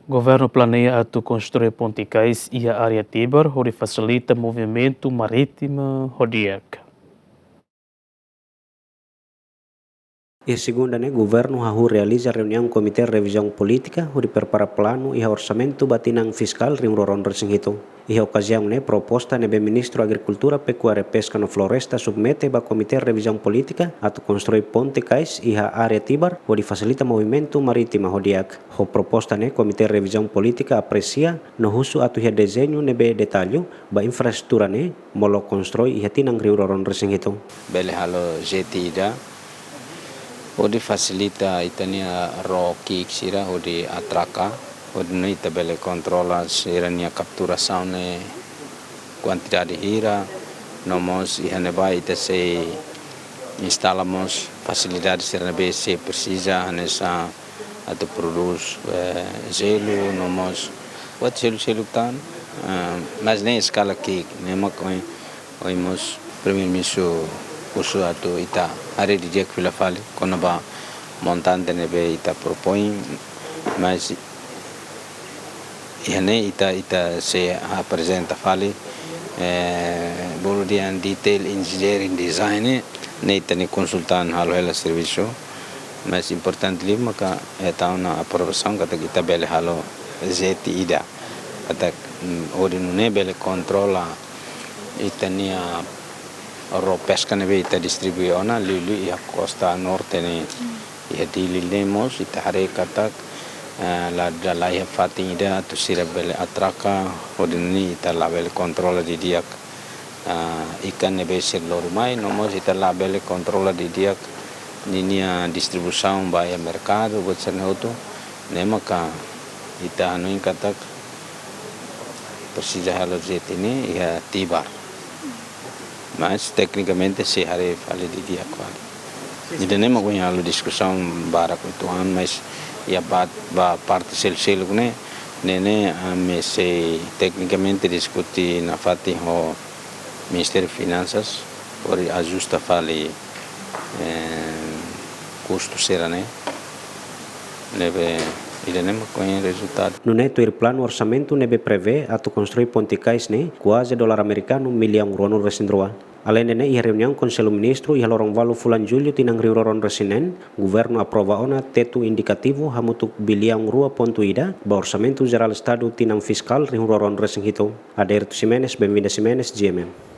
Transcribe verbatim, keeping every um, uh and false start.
Governu planeia atu konstrui ponte kais iha área Tibar hodi fasilita movimentu marítimu ho di'ak. Iha segunda ne'e, governu hahú realiza reuniaun Komité Revizaun Polítika hodi prepara planu iha orsamentu ba tinan fiskál rihun rua ruanulu resin hitu. Iha okaziaun ne'e, proposta ne'ebé Ministru Agrikultura, Pekuária, Peska no Floresta submete ba Komité Revizaun Polítika atu konstrui ponte kais iha área Tibar hodi fasilita movimentu marítimu ho di'ak. Ho proposta ne'e, Komité Revizaun Polítika apresia no husu atu iha dezeñu ne'ebé detallu ba infraestrutura ne'e molok konstrui iha tinan rihun rua ruanulu resin hitu. Bele halo jeti ida hodi fasilita ita-nia ró ki'ik sira hodi atraka, hodi nune'e ita bele kontrola sira-nia kapturasaun ne'e kuantidade hira, no mós iha ne'ebá ita sei instala mós fasilidade sira ne'ebé sei presiza, hanesan atu prodús, eh, jelu, no mós buat seluk-seluk tan, eh, mas ne'e eskala ki'ik, ne'e mak ohin, ohin mós Primeiru-Ministru husu atu ita haree didi'ak fila fali kona-ba montante ne'ebé ita propoin, mas iha ne'e ita, ita sei aprezenta fali, eh, bolu dehan detail engineering design ne'e, ne'e ita-nia konsultan halo hela servisu, mas importante liu maka, eh, tau ona aprovasaun katak ita bele halo jeti ida. Katak, mm, hodi nune'e bele kontrola ita-nia ró peska ne'ebé ita distribui ona liuliu iha kosta norte ne'e. Iha Dili ne'e mós ita haree katak, eh, la, la iha fatin ida atu sira bele atraka, hodi nune'e ita labele kontrola didi'ak, eh, ikan ne'ebé sira lori mai, no mós ita labele kontrola didi'ak ninia distribuisaun ba iha merkadu, buat sira-ne'e hotu, ne'e maka ita hanoin katak presiza halo jeti ne'e iha Tibar. Mas teknikamente sei haree fali didi'ak fali. Ida-ne'e mak ohin halo diskusaun barak uitoan, mas iha ba, ba parte seluk-seluk ne'e, ne'e ne'e ami sei teknikamente diskute nafatin ho Ministériu Finansas, hodi ajusta fali, eh, kustu sira-ne'e. Ne'ebé ida-ne'e mak ohin rezultadu. Nune'e tuir planu orsamentu ne'ebé prevee atu konstrui ponte kais ne'e kuaze dolar amerikanu millaun ruanulu resin rua. Aleinde ne'e, iha reuniaun Konsellu Ministru iha loron ualu fulan Jullu tinan rihun rua ruanulu resin neen, governu aprova ona tetu indikativu hamutuk billaun rua pontu ida ba Orsamentu Jerál Estadu tinan fiskál rihun rua ruanulu resin hitu. Aderito Ximenes, Benvinda Ximenes, G M M.